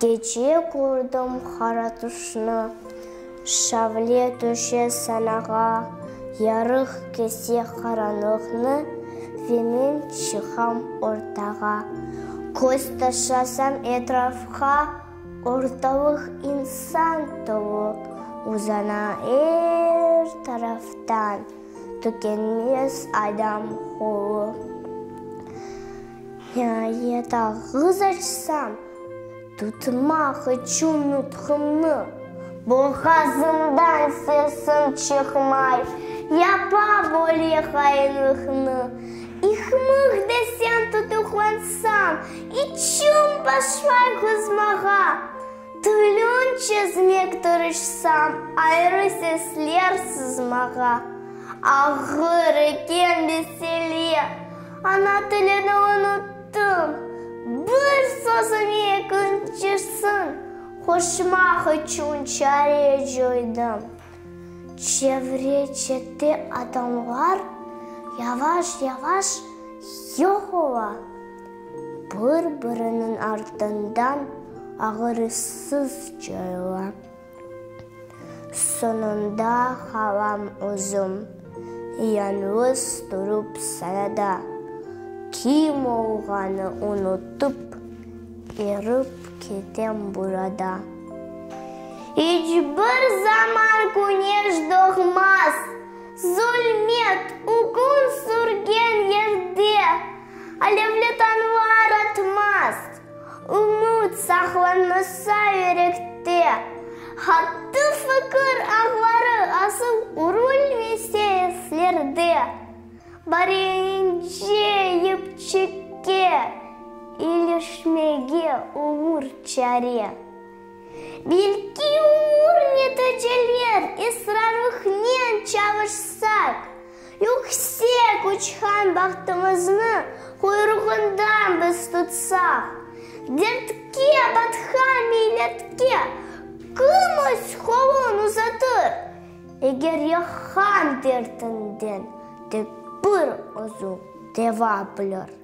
Gece kördim qara tüşni, Şavle tüşe sanağa, Yarıq kese qaranlıqnı Ve men çıqam ortağa. Köz taşlasam etrafqa, Ortalıq insan tolu, Uzana er taraftan Tükenmez adam qolu. Niayet ağız açsam, tutmaq içün nutqımnı, Boğazımdan sesim çıqmay, yapa böyle hainlikni. İhmıh desem tutuqlansam, içim başlay qızmağa, Tilün çezmek tırışsam, ayrı sesler sızmağa. Ağır eken mesele, ana tilini unuttım, Bir sözüme ekincisin qoşmaq içün çare coydım. Çevre-çette adamlar yavaş-yavaş yoq ola, Bir-biriniñ artından ağrısız coyula. Soñunda qalam özüm, yañğız turıp sanada, Kim olğanı unutıp, erip ketem burada. İç bir zaman küneş doğmaz, zulmet üküm sürgen yerde, Alevli tañlar atmaz. Ümüt saqlanmasa yürekte, Qattı fikir ağları asıl örülmese eslerde, Bari ince yipçikke ilişmege olur çare. Belki olur neticeler israrlıqnen çalışsaq, Yüksek uçqan bahtımıznı quyruğından biz tutsaq, Dertke batqan milletke kim öz qolun uzatır, Eger yaqqan dertinden tek bir özü deva bilir.